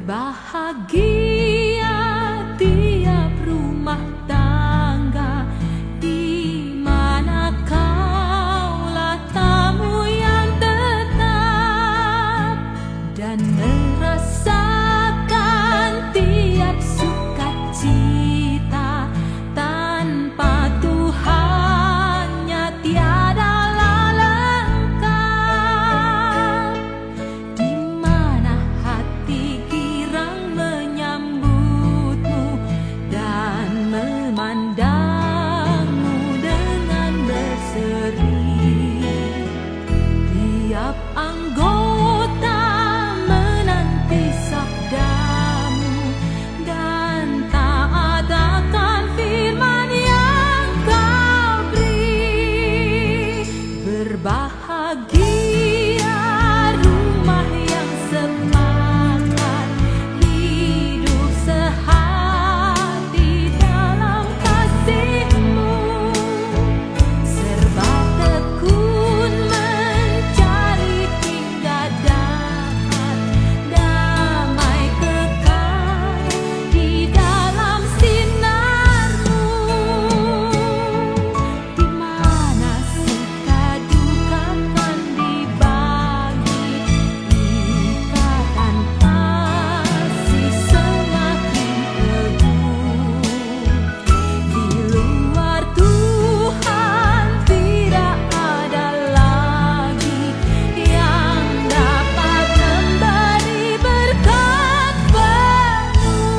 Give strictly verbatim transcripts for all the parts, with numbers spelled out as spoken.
Bahagia tiap rumah tangga di mana kaulah tamu yang tetap dan merasakan tiap sukacita. Tanpa Tuhannya tiadalah lengkap. Di mana hati girang menyambutmu dan memandangmu dengan berseri. Tiap anggota menanti sabdamu dan taat akan firman yang kau beri. Berbahagia rumah yang sepakat hidup sehati dalam kasihmu. Serba tekun mencari hingga dapat damai kekal di dalam sinarmu. Di mana suka duka kan dibagi, ikatan kasih semakin teguh. Di luar Tuhan tidak ada lagi yang dapat memberi berkat penuh.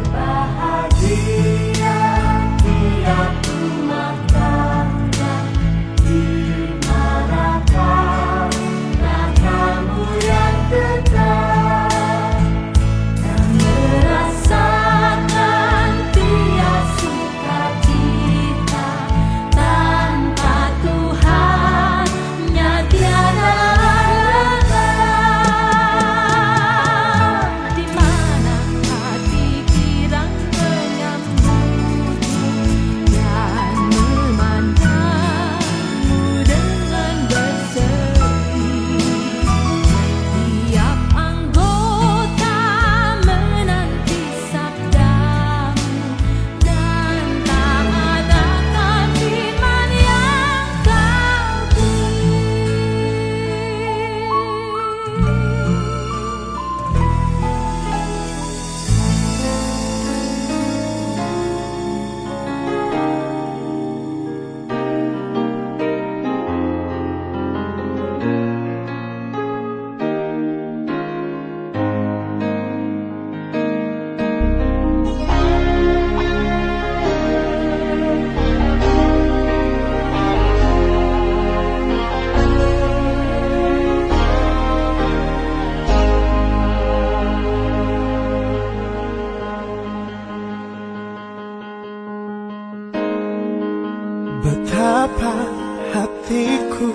Bahagia tiap rumah tangga di mana kaulah tamu yang tetap dan merasakan tiap sukacita. Tanpa Tuhannya tiada lengkap. Di mana hati girang menyambutmu dan memandangmu dengan berseri. Tiap anggota menanti sabdamu dan taat akan firman yang kau beri. Betapa hatiku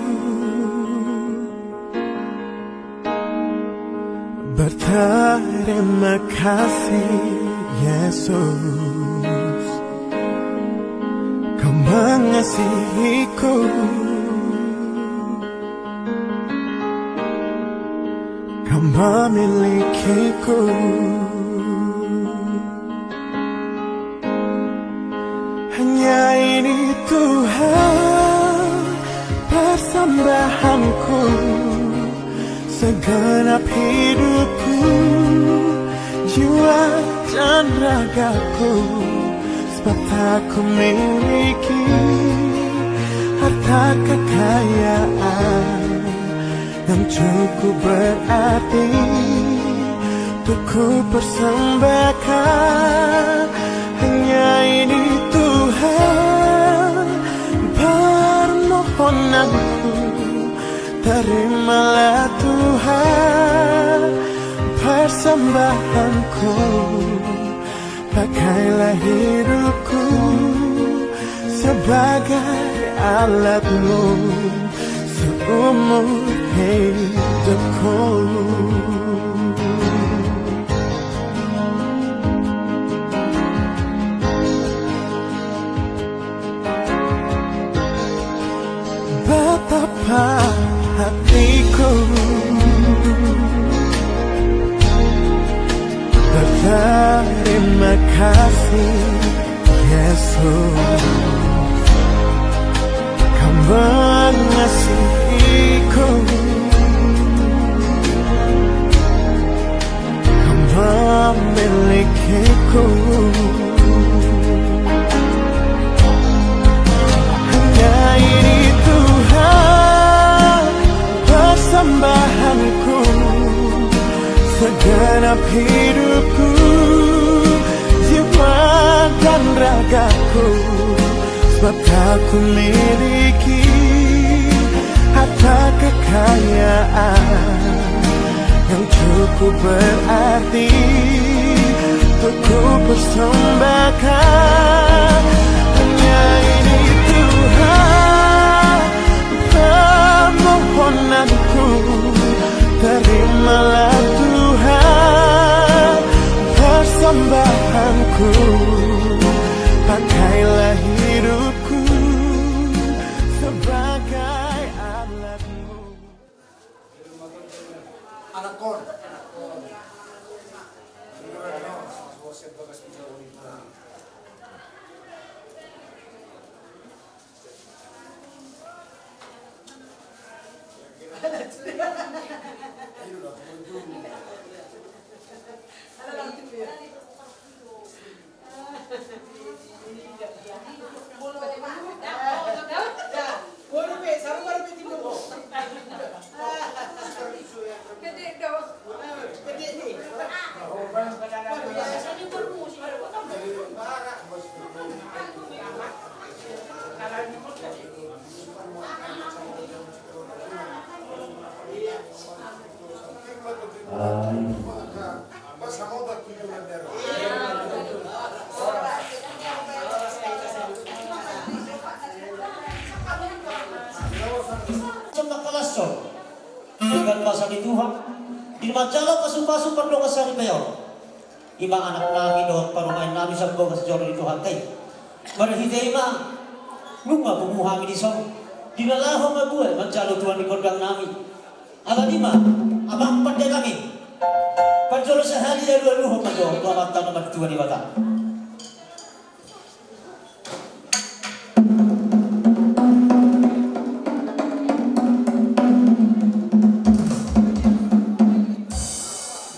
berterima kasih, Yesus, Kau mengasihiku, Kau memilikiku. Hanya ini Tuhan persembahanku, segenap hidupku, jiwa dan ragaku, sebab tak ku miliki harta kekayaan yang cukup berarti untuk ku persembahkan. Hanya ini Tuhan permohonanku, terimalah Tuhan Persembahanku, pakailah hidupku sebagai alatmu seumur hidupku. Betapa hatiku berterima kasih, Yesus. Kau mengasihiku, Kau memilikiku. Hanya ini Tuhan persembahanku, segenap hidupku, jiwa dan ragaku. Sebab tak kumiliki harta kekayaan yang cukup berarti untuk kupersembahkan. Hanya ini Tuhan permohonanku, terimalah Tuhan persembahanku, pakailah hidupku sebagai alatmu. Anak kor. Songon na palas on, dengan basa ni Tuhan, di manjalo pasupasu pardongan saripeon. I ma anak nami dohot parumaen nami sian bogas joro ni Tuhanta i. Marhite i ma, nunga pungu hami dison, di na laho mambuat manjalo tuan ni gondang nami. Alani i ma, amang pande nami, parjolo sahali alualuhon ma jo tu Amanta na martua Debata.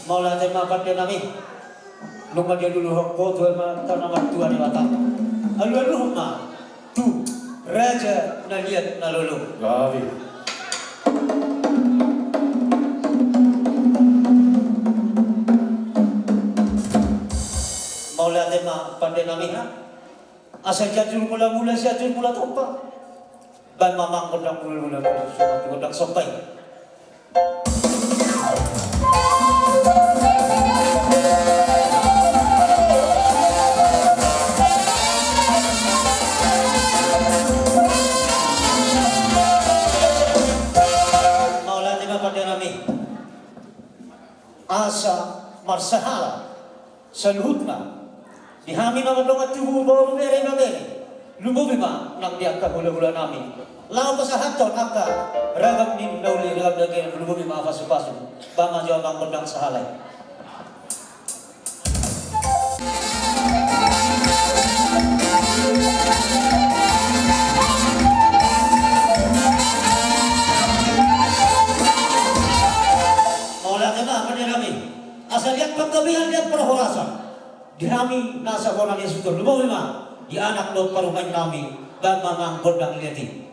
Mauliate ma pande nami. Nunga dialualuhon ho tu Amanta na martua Debata. Alualuhon ma tu raja na liat na lolo. Gabe. Mauliate ma pande nami. Asa Sianjur Mulamula, Sianjur Mulatompa. Baen ma amang gondang mulamula, gondang somba i. Mauliate ma pande nami. Asa marsahala saluhutna di hami na mardongan tubu, boru, bere, ibebere, lumobi ma nang di angka hulahula nami, laho pasahathon angka ragam ni na uli, ragam daging, lumobi ma pasupasu. Baen ma jo amang gondang sahala i. Mauliate ma pande nami. Asa liat panggabean, liat parhorasan di hami na sabona ni sutor, lumobi ma di anak dohot parumaen nami. Baen ma amang gondang liat i.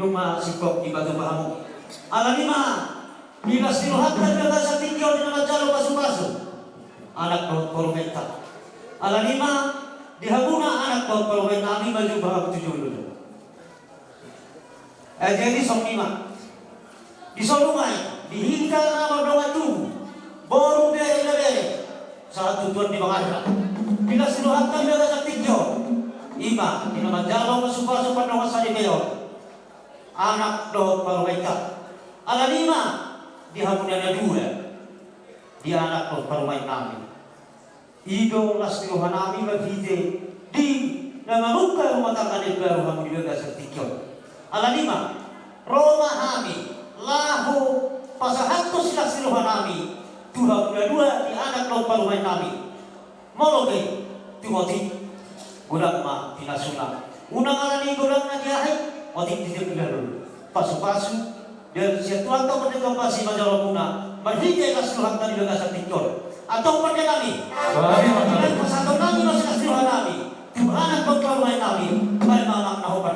Dung ma singkop dipatupa hamu. Alani i ma, di las ni rohanta di bagasan tingki on di na manjalo pasupasu anak dohot parumaenta. Alani i ma, di hamuna anak dohot parumaen nami ma jumpa hamu tu jolo. Eh, jadi songon i ma. Di son nunga i, di hita na mardongan tubu, boru, bere, ibebere, sahat tu tuan ni pangarna. Di las ni rohanta di bagasan tingki on, i ma di na manjalo pasupasu pardongansaripeon anak dohot parumaenta. Alani i ma, di hamuna na dua, di anak dohot parumaen nami. I do las ni roha nami marhite di na mamungka rumah tangga na imbaru hamu di bagasan tingki on. Alani i ma, ro ma hami laho pasahathon silas ni roha nami tu hamuna dua di anak dohot parumaen nami. Molo pe tu otik, godang ma pinasuna. Unang alani godangna di aha i, otik di tiap bulan. Pasupasu, dan sian Tuhanta pande tombasi manjalo muna, marhite las ni rohanta di bagasan tingki on. Antong pande nami. Baik, baik. Pasahaton nami ma silas ni roha nami tu anak dohot parumaen nami. Baik, ma, ma, na hombar.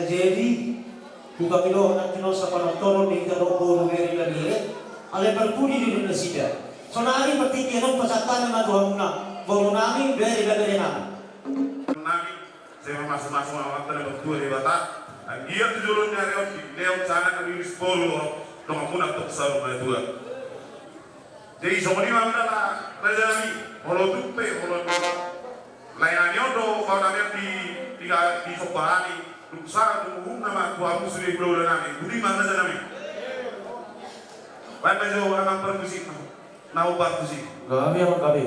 Jadi, hupangido nangkin on sapanontoron di hita dohot boru, bere, ibebere, alai parpudi do nasida. Saonari partingkian on pasahathon ma tu hamuna, boru nami, bere, ibebere nami. Nami, sai mamasumasu ma Amanta na martua Debata, anggiat tu joloan ni ari on dilehon sahat na riris boru, dongan muna tong saur matua. Jadi songon i ma, muna ma raja nami, molo tung pe, molo lae nami on do, baoa nami on di, di, disomba hami, dung sahat, dung uhum nama tu hamu sude hulahula nami, boti ma raja nami. Baen ma jo amang parmusik, na hombar musik. Gabe, amang, gabe.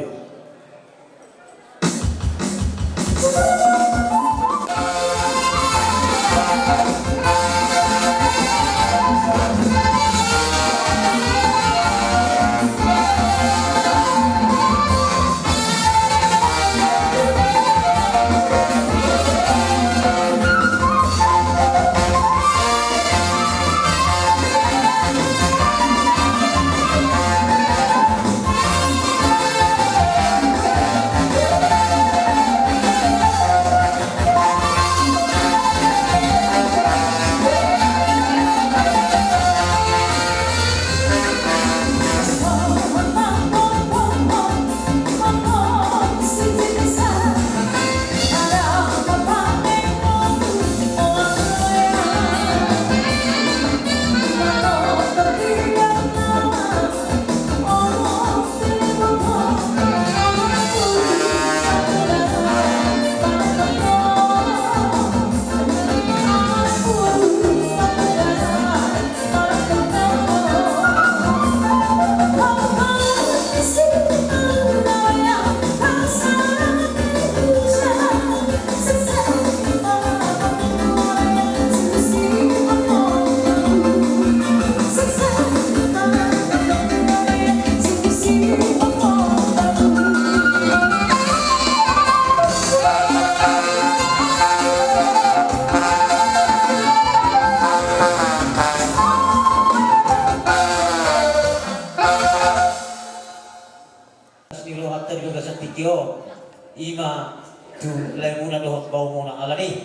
Tingki on, ima tu laemuna dohot baomuna. Alani i,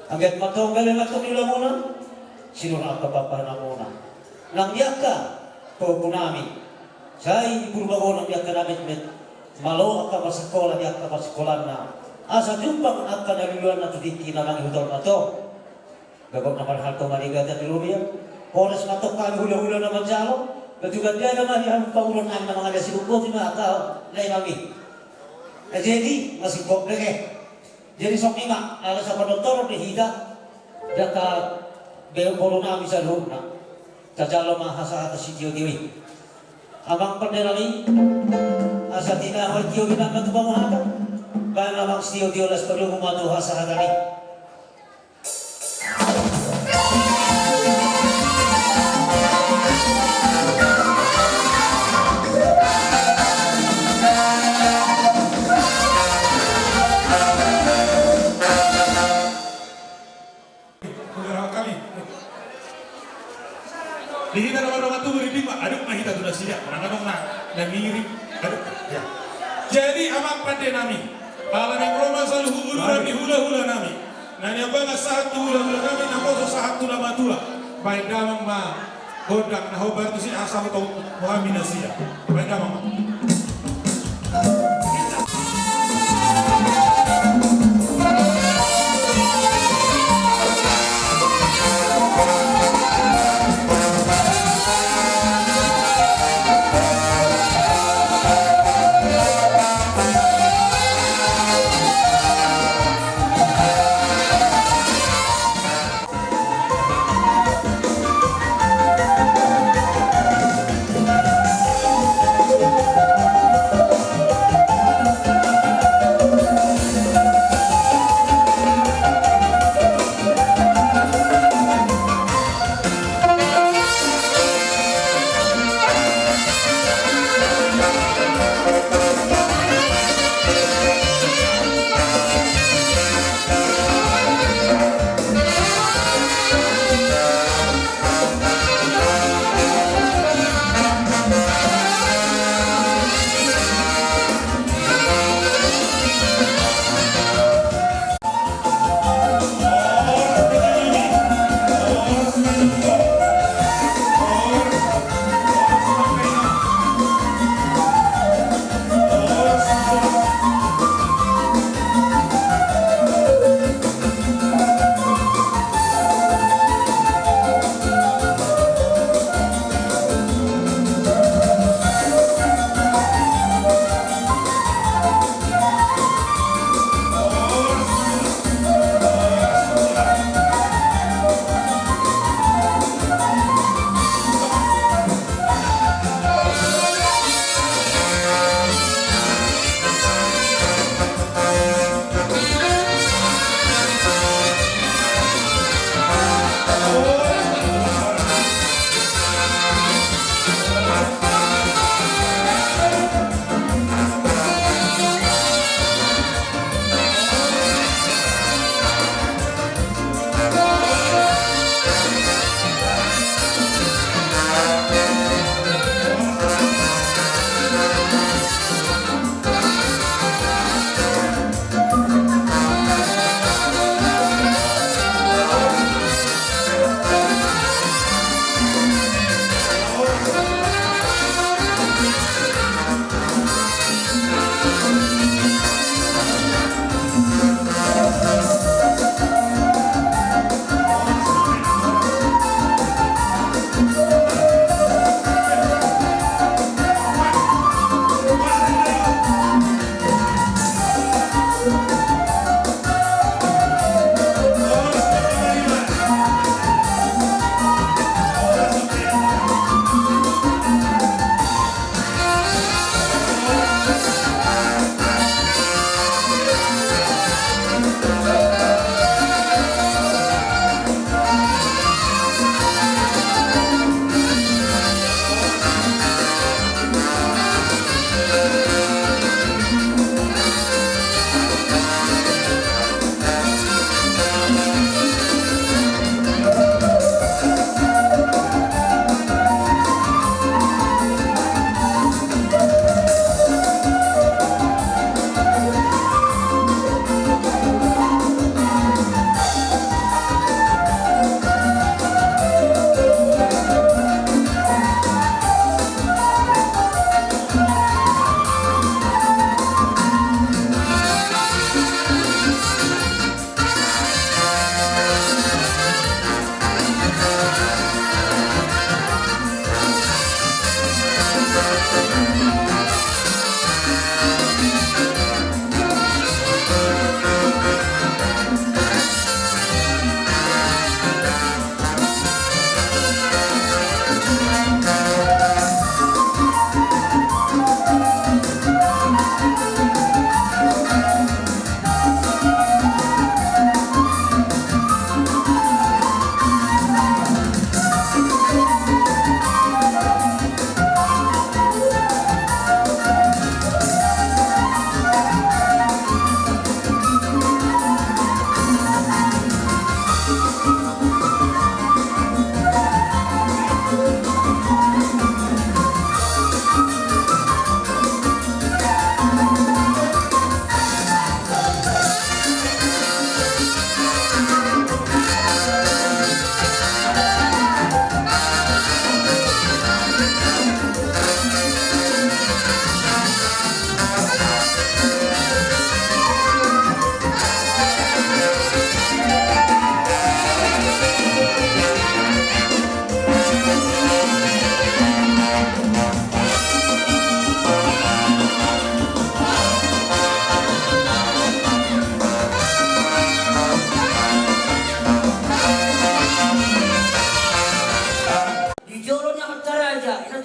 anggiat ma antong gabe ma antong ni ulaonmuna, sinur angka pambahenanmuna. Nang di angka pahompunami, sai di Purbagolang di angka na metmet, malo angka parsikola di angka parsikolanna, asa jumpang angka na luluanna tu tingki na mangihut on ma antong. Gabe na marhalto ma di gata di robi an. Horas ma antong hami hulahula na manjalo. Batu gandana ma di hamu pauronnami na mangalehon, boti ma angka laenami. Na jadi masingkop bege. Jadi songon i ma, ala sapanontoron do hita di angka be-, borunami saluhutna. Tajalo ma hasahatan sitiotio i. Amang pandenami, asa tinahon tio i nama tu pamuhatan. Baen amang sitiotio, las padomu ma tu hasahatan i. Di hita na mardongan tubu, rinding ma, adong ma hita tu nasida, manang adong na, na mirip, adong, ya. Jadi amang pandenami, ala naeng ro ma saluhut uduran ni hulahulanami. Na niambangan sahat tu hulahulanami, naposo sahat tu na matua. Baen damang ma gondang na hombar tusi, asa hutau hami nasida. Baen damang ma.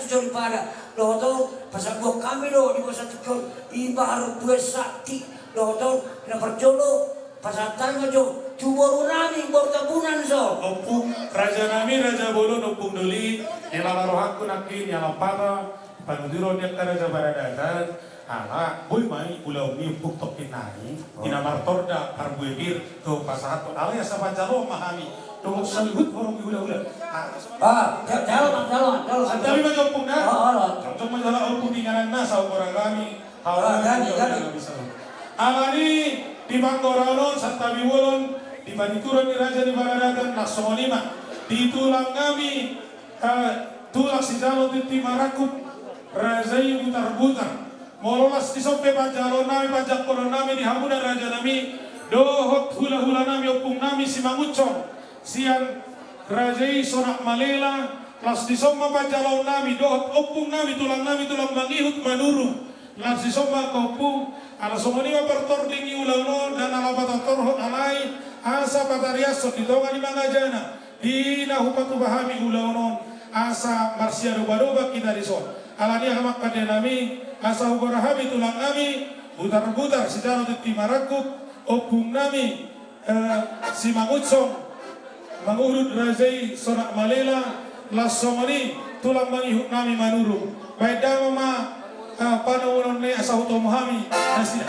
Jolo pada dohot on, pasahat hami do di bagasan tingki on, ima harubuan sakti dohot on, na parjolo pasahat hami ma jo tu boru nami, boru Tambunan so. Ompung, raja nami, raja bolon, ompung doli, ni ala rohangku nangkin, ni ala pata, panuturi ni angka raja paradaton, ala, boi ma i ulaon ni ompung tongkin nai, oh, di na martor da parbue pir, tu pasahathon, ala asa panjaloon ma hami, tu saluhut horong ni hulahula. Ah, ja-, jalo, jalo, jalo. Santabi ma jo ompung na. Oh, oh, oh. Jalo ma jalo ompung di inganan na, sahuboran nami. Ah, jadi, jadi. Alani di panggoraon on, santabi bolon, di panuturi ni raja ni paradaton, na songon i ma. Di tulang nami, eh, tulang sijalo tintin marangkup, raja i Butarbutar. Molo las dison pe panjaloon nami, panjangkonon nami di hamuna raja nami, dohot hulahula nami, ompung nami Simangunsong, sian raja i Sonak Malela, las dison ma panjaloon nami, dohot ompung nami, tulang nami, tulang mangihut Manurung, las dison ma angka ompung, ala songon i ma partording ni ulaon on, dan ala patortorhon alai, asa patariashon di tonga ni mangajana, di na hupatupa hami ulaon on, asa marsiadopadopan hita dison. Alani i amang pande nami, asa hugora hami tulang nami, Butarbutar sijalo tintin marangkup, ompung nami, eh, Simangunsong, mangihut raja i Sonak Malela, las songon i tulang mangihut nami Manurung. Baen damang ma, eh, panongonon ni asa hutomu hami nasida.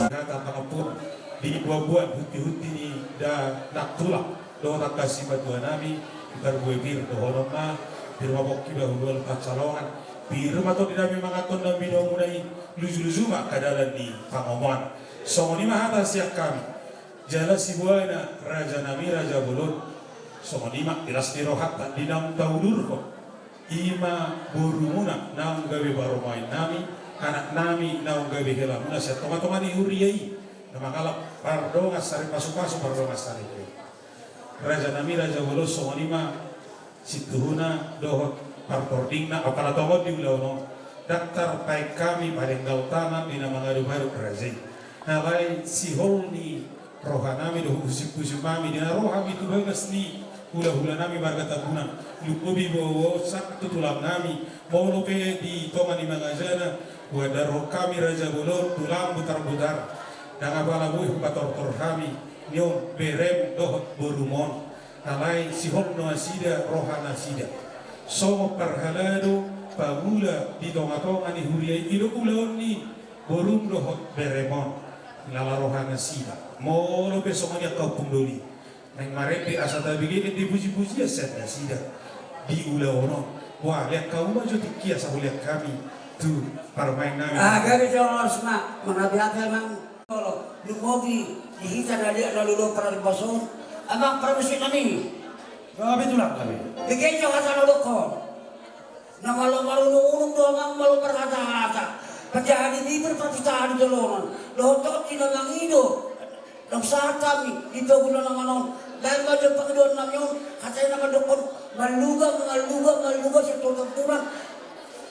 Hata pangampun di buabuan huti-huti ni da nang tulang dohot angka sipatua nami, di parbue pir dohonon ma, pir ma pongki bahuluan pansalongan, pir ma tondi nami mangan tondinami na i, luju-luju ma angka dalan ni pangomoan. Songon i ma hata sian hami. Jala siboana raja nami raja bolon. Songon i ma di las ni rohanta di naung taudurhon. I ma borumuna naung gabe parumaen nami, anak nami naung gabe helamuna sian tonga-tonga ni huria i. Na mangalap pardongan sari pasupasu pardongan sari. Raja nami raja bolon songon i ma. Situhuna dohot partordingna apala tongon di ulaon on. Ndang tarpaek hami padenggal tangan di na mangadop-adop raja i. Alai sihol ni roha nami dohot husip-husip nami di na ro hami tu bagas ni hula-hula nami marga Tambunan. Lumobi boa-boa on tu tulang nami. Molo pe di tonga ni mangajana huandarhon hami raja bolon tulang Butarbutar. Ndang apala boi hupatortor hami nion berem dohot borum on. Alai sihol do nasida roha nasida. Songon parhalado pamula di tonga-tonga ni huria i do ulaon ni borum dohot berem on. Ala roha nasida. Molo pe songon i angka ompung doli. Naeng marende asa tabege ende puji-pujian sian nasida. Di ulaon on. Wah, lean hamu ma jo tingki asa hulean hami tu parumaen nami. Ah, gabe jolo ma mangabe-abe ma. Molo lumobi di hita na liat na lolo parbason, amang parmusik nami. Gabe tulang gabe. Bege jo hata na dokkon. Na malo marunung-unung do amang malo marhata-hata. Panjaha di bibir parpitaha di joloan. Dohot tondi na mangido. Dang sahat hami di paguna na manon. Lain ma jo pangidoan nami on. Hata i na mandokkon. Malluga, malluga, malluga, sian tonga tulang.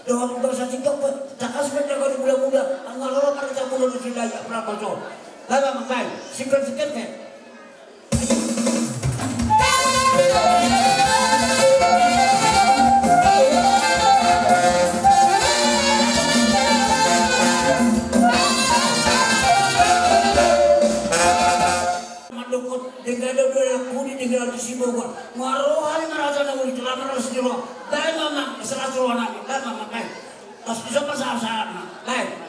Dohot bangsa TikTok pe, tangkas pe jaga di muda-muda, anggo ro marga muda di sila i, apala paso. Baba mambai, singkat-singkat pe. Mandokon, denggan do dua lakuni, denggan do siboga. Muaro hari marasa na uli, telah marasa di roha. Baba mambai. Salah suruh anak kita, mama, baik. Pas bisa pas salah, salah, baik.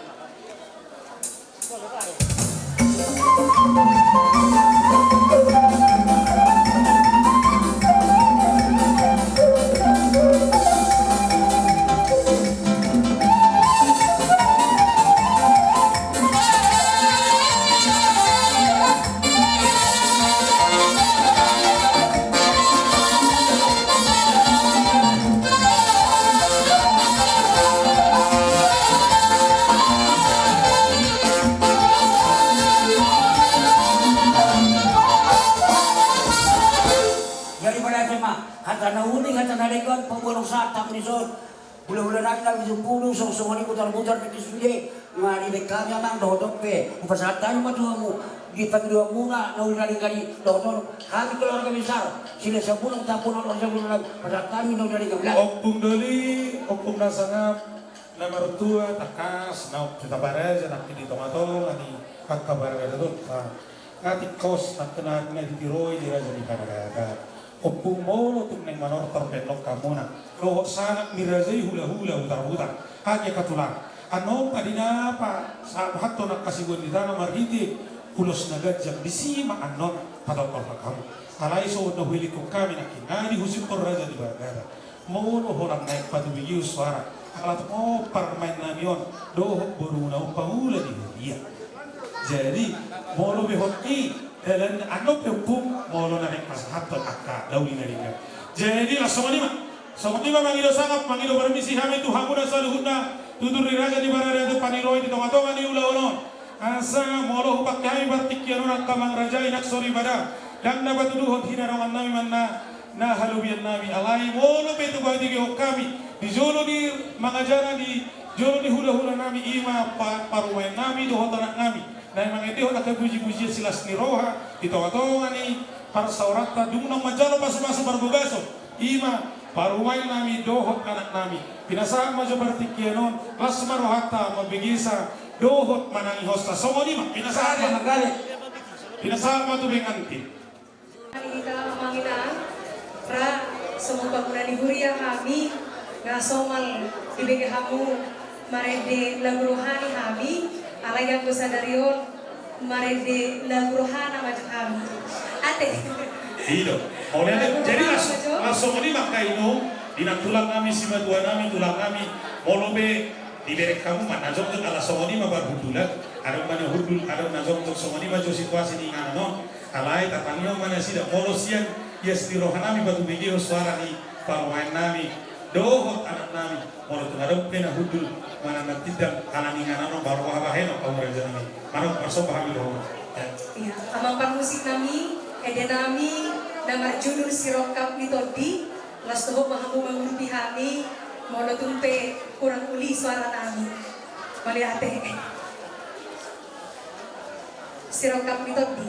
Jadi pada akhirnya, hata na uli, hata na denggan, pemborong saat, tamu di son. Hulahula nami na pitu pulu, songon i mutar-mutar di sude, nga dibege hami amang dohot on pe, hupasahat hami ma tu hamu, di pangidoanmuna, na uli na denggan i, dohot on, hami keluarga besar, Silahisabungan, Tampubolon, Silahisabungan, pasahat hami na uli na denggan. Ompung doli, ompung na sangap, na martua, tangkas, na ompung sitaparaja, nangkin di tonga-tonga ni angka paradatonta. Nga tingkos nangkin na ditiroi di raja ni paradaton. Ompung molo tung naeng manortor pe annon hamuna. Dohot sangap ni raja i hulahula, hutar-hutar. Ate angka tulang. Annon padi na pasahathon angka siboan ni tano marhite ulos na ganjang, disi ma annon patortorhon hamu. Alai songon na huelek hami nangkin na dihusip raja ni paradaton. Molo holan naeng patubegehon soara, ala tu parumaen nami on dohot boruna on pangula di huria. Jadi molo be hot i dalan annon pe ompung, molo na naeng pasahathon angka na uli na denggan. Jadi laos songon i ma, songon i ma mangido sangap, mangido permisi hami tu hamuna saluhutna, tutur ni raja ni paradaton, paniroi di tonga-tonga ni ulaon on. Asa molo hupangke hami partingkian on angka mangarajai nang soripada, ndang na patuduhon hinarongan nami manang na halobian nami, alai molo pe tu patigihon hami di jolo ni mangajana, di jolo ni hulahula nami, i ma pa-, parumaen nami dohot anak nami, na mangendehon angka puji-pujian silas ni roha di tonga-tonga ni parsaoranta, dung naung manjalo pasu-pasu parbagason, i ma parumaen nami dohot anak nami. Pinasahat ma jo partingkian on, las ma rohanta mambegesa dohot manangihonsa. Songon i ma, pinasahat ma. Pinasahat ma tu pengantin. Hita mangido ra songon pangula ni huria hami, nga somal dibege hamu marende lagu rohani hami, alai anggo sadari on marende lagu rohana ma jo hami. Ate. I do. Mauliate. Jadi laos, laos songon i ma angka inong, inang tulang nami, simatua nami, tulang nami, molo be dibereng hamu ma na jongjong, ala songon i ma parhundulan, adong ma na hundul, adong na jongjong, songon i ma jo situasi ni inganan on, alai tatangihon ma nasida, molo sian ias ni roha nami patubegehon soara ni parumaen nami dohot anak nami. Molo tung adong pe na hundul manang na tindang, ala ni inganan on baru aha bahenon, hamu raja nami. Manang parsomba hami dohot. Ia, amang parmusik nami, ende nami na marjudul Sirongkap ni Tondi, laos dohot ma hamu mangurupi hami, molo tung pe kurang uli soara nami. Mauliate. Sirongkap ni Tondi.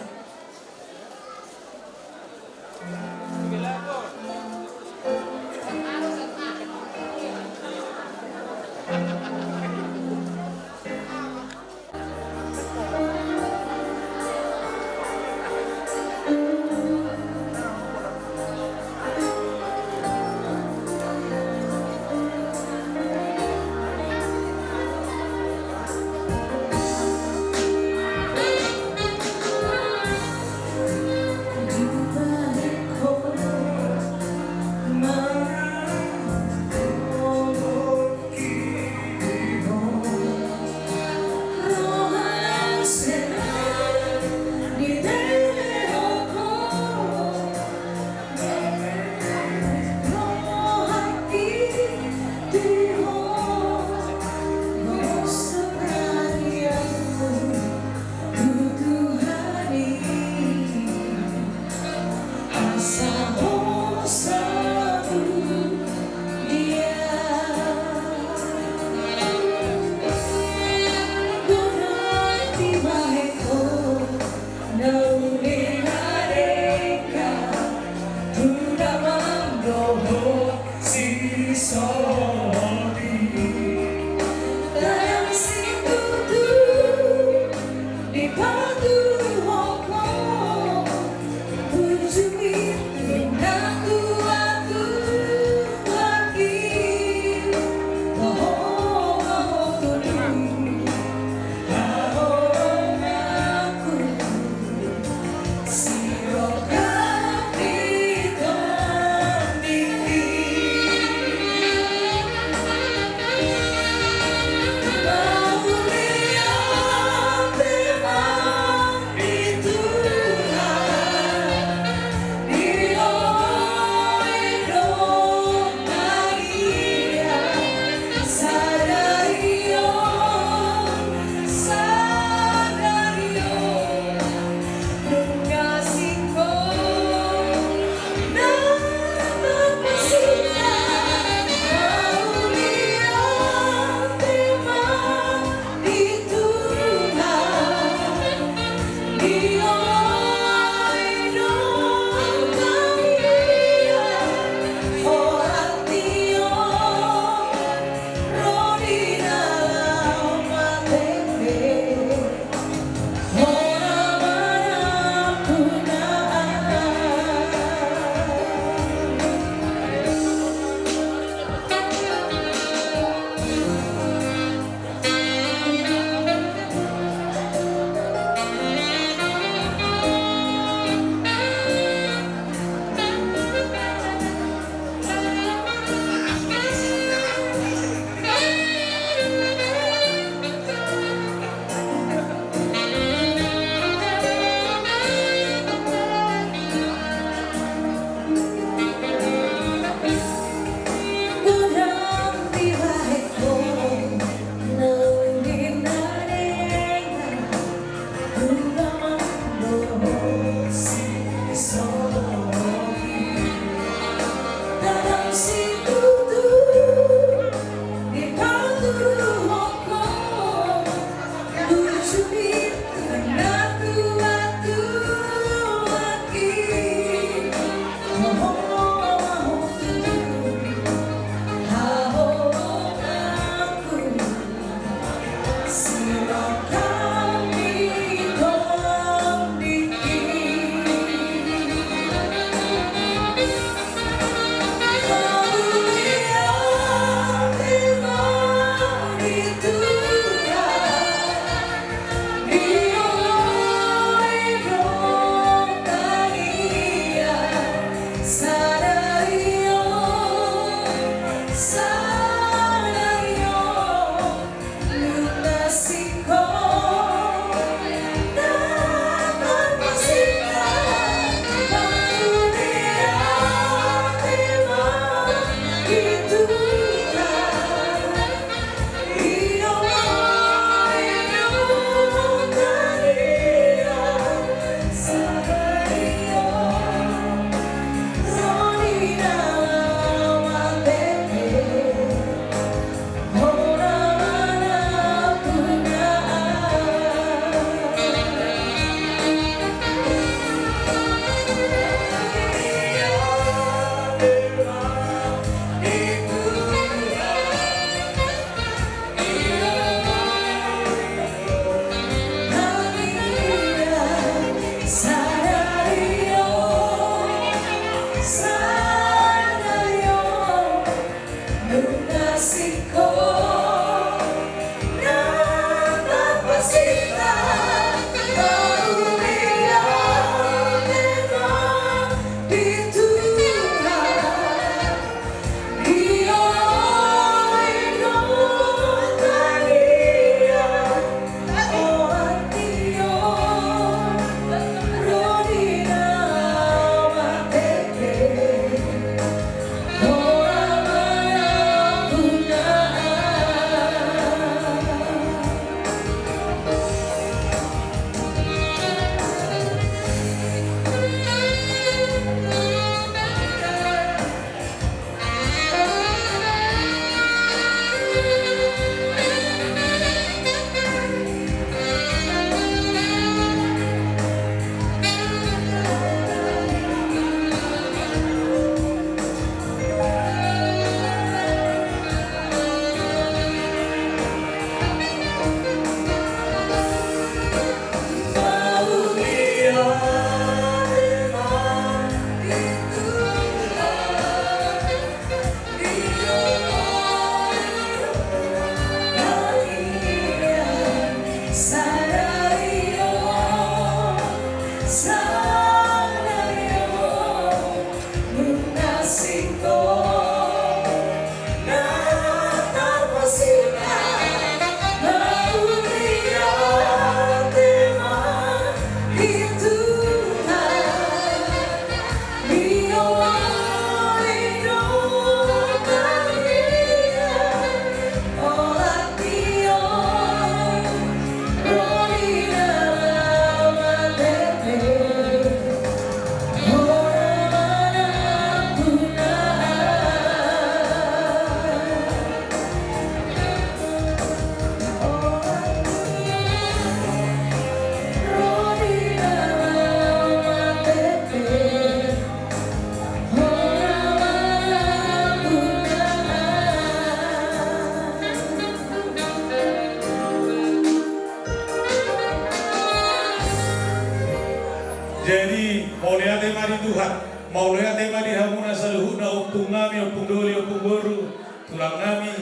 Mauliate ma di Tuhan, mauliate ma di hamuna saluhutna, ompung nami, ompung doli, ompung boru, tulang nami,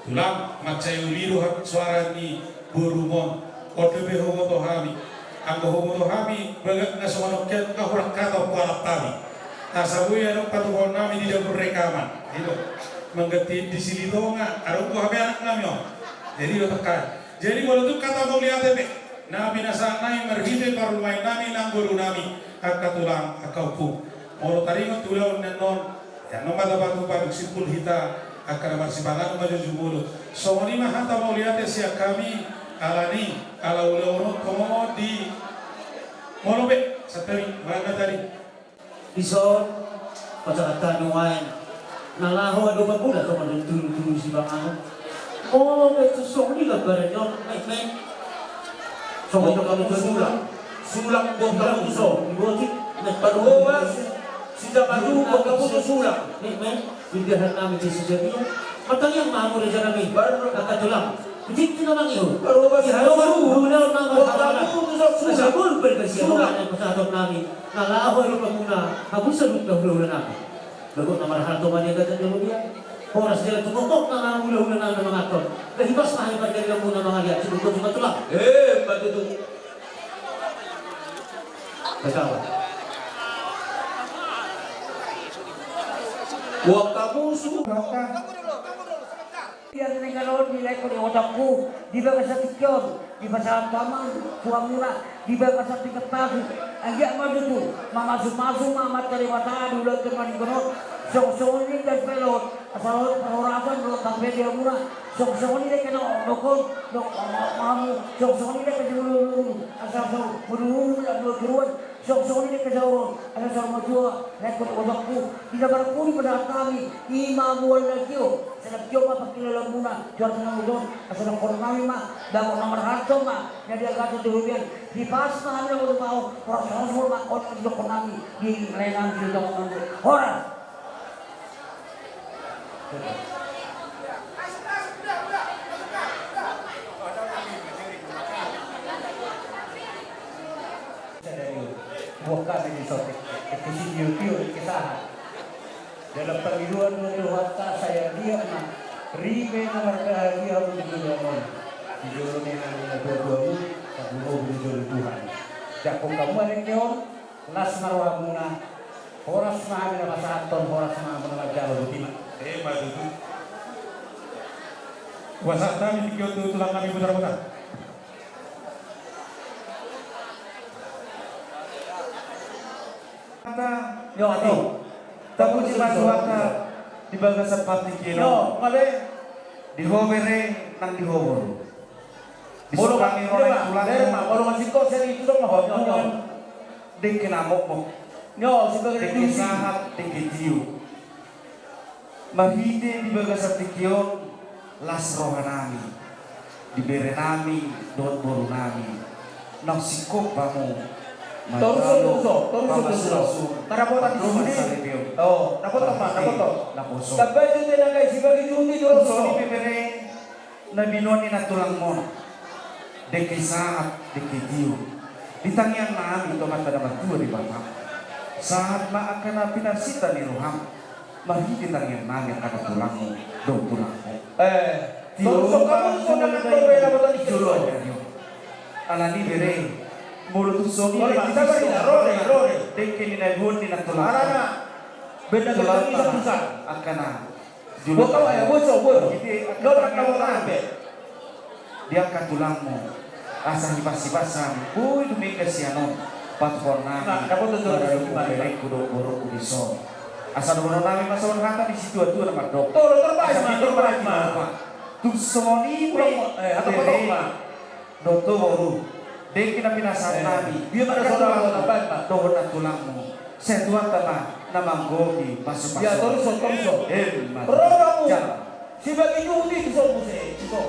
tulang, mansai uli do hami suara ni borumon. On dope huboto hami. Anggo huboto hami bagak na songon on, nga hurang hata hualap hami. Asa boi adong patupaon nami di dapur rekaman. I do. Mangganti di Silitonga, adong do hami anak nami on. Jadi do tangkas. Jadi molo tung hata mauliate pe na pinasahat nami marhite parumaen nami nang boru nami, angka tulang, angka ompung. Molo taringot tu ulaon ni annon, ia annon ma tapatupa dung simpul hita, angka na marsipanganon ma jo jumolo. Songon i ma hata mauliate sian hami, alani, ala ulaon on tongon di molo pe, santabi, marangga tadi. Dison, pasahat hami nuaeng, na laho adong pamula tongon di tudu-tudu sipanganon. Molo pe tu songon i gambaran ni on, met, met. Songon i do hamu sulang. Sulang, buat hamu tuson. Dibotik, met. Parhobas, sijabatu, buat hamu tu sulang. Met, met. Indahan nami di sijabia. Martangiang ma hamu raja nami. Baru angka tulang. Tingki na mangihut. Parhobas, di haroha, hamu, ulaon na buat marhaha. Hamu tuson sulang. Asa boi berkasihan sulang. Pasahaton nami. Na laho adong pamula, hamu saluhutna hulahula nami. Bagot na marhalto ma di hagagat jolo dia. Horas jala tumongkok na nang hulahula nami na manganhon. Gabe hipas ma hami parjagaanmuna mangaliat, sudut do jumatulang. Eh, patutu. Betul. Uang kamu su- Biar nenggalon di lae ko di otakku, di bagasan tingki on, di bagasan paman, tuamuna, di bagasan tingki pasu, agia ma tutu, mamasumasu ma amanta Debata di ulaon tonga ni gonot, songon songon i dengke lot, asa lot parhorasan, lot pangpediamuna, songon songon i dengke na dokon, dok mamu, songon songon i dengke julu, asa so, mulu, mulu, mulu, songon songon i dengke saoron, asa saoron matua, lae ko di otakku, di na marpudi pada hami, i ma mual na tio, Sai na tio ma pangkilalaanmuna, tu hata na ulaon, asa dohonon nami ma, bagot na marhalto ma, na di hagagat tu hubian, hipas ma hami na boto paho, horas horas ma, on na didokkon nami, di lae nami di tonga nami. Horas. Sadari on, buat hami di sotik, di sitio-tio, di sahat. Dalam pangidoan do Tuhanta, sai anggiat ma ripe na marbahagia hamu di joloan on, di jolo ni angka na tuatua hamu, parbue hamu di jolo ni Tuhan. Jangkon hamu ma dengke on, las ma rohamuna, horas ma hami na pasahathon, horas ma hamu na manjalo, boti ma. Ima tutu. Hupasahat hami tingki on tu tulang nami, putar-putar. Hata, yo, ati. Tapuji ma Tuhanta di bagasan partingkian on. Yo, male. Di ho bere nang di ho boru. Di so hami ro nang tulang. Molo masingkop, sai di tu do ma ho, yo, yo. Dengke na mokmok. Yo, dengke sahat, dengke tio. Marhite di bagasan tingki on las roha nami, di bere nami dohot boru nami, naung singkop hamu. Torus on, torus on, torus on, torus on. Karapotan di sini. Oh, dapotan ma, dapotan. Dapotan. Tambai tu tenang, guys, sibagi juti, torus on. Soni pe bere. Na binoan ni nantulangmon, dengke sahat, dengke tio. Di tangiang nami tu Amanta na martua Debata, sahat ma angka na pinarsinta ni roham, marhite tangiang nami angka nantulangmu dohot tulangmu. Eh, tio ma jolo na di jolo. Alani bere, molo tung songon i, dengke ni na binoan ni nantulangmon. Tulang ma angka na Jolo. Di angka tulangmu, asa hipas-hipasan, boi dumenggan sian on, patupaon nami, maradophon berengku dohot borungku dison. Asa dohonon nami ma songon hata ni situatua na mandok. Asa pintor ma na tilopa. Tung songon i pe, bere. Dohot tu boru, dengke na pinasahat nami. Dia ma na saudara dohot nantulangmu. Sai Tuhanta ma na manggohi pasupasu. Ia, torus on, torus on. Emma. Roda mu. Sibagi juti tu son muse, tu son.